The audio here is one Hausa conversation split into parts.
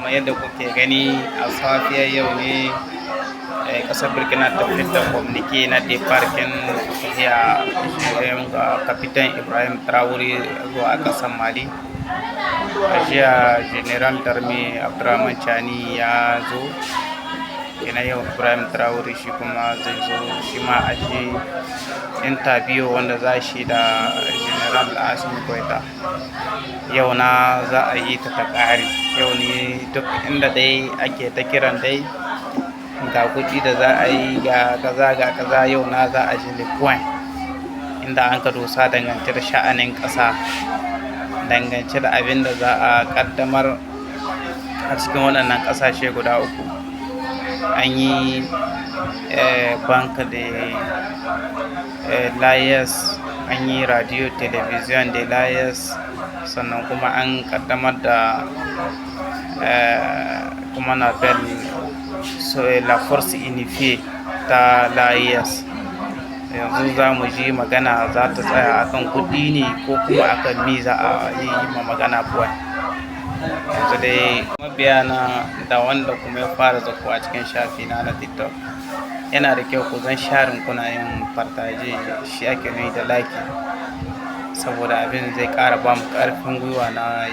Kamar yadda kuke gani, a safiyar yau ne ƙasar Burkina ta fitar communiqué na départ kin tafiya ga Capitaine Ibrahim Traoré zuwa ƙasar Mali. A jiya Général d'armée Abdurrahman Chani ya zo, kenan yau Ibrahim Traoré shi kuma zai zo shi ma a je interview wanda za shi da Général Assimi Goïta. Yau na za a yi ta ta ƙare. Yau ne duk inda dai ake ta kiran dai ga kuɗi da za a yi, ga kaza, ga kaza, yau na za a ji le point inda an ka dosa dangance da sha'anin ƙasa, dangance da abin da za a ƙaddamar a cikin waɗannan ƙasashe guda uku. An yi Banque de l'AES, an yi Radio Télévision de l'AES, sannan kuma an ƙaddamar da kuma na la Force Unifiée ta l'AES. Yanzu za mu ji magana za ta tsaya akan kuɗi ne ko kuma akan me za a yi ma magana point. Yanzu dai mabiya na da wanda kuma ya fara zakuwa cikin shafi na na TikTok, yana da kyau ku zan sharing, kuna yin partage, shi ake nufi da like, saboda abin zai ƙara ba mu ƙarfin gwiwa na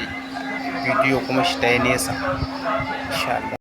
bidiyo kuma shi ta yi nesa, insha Allah.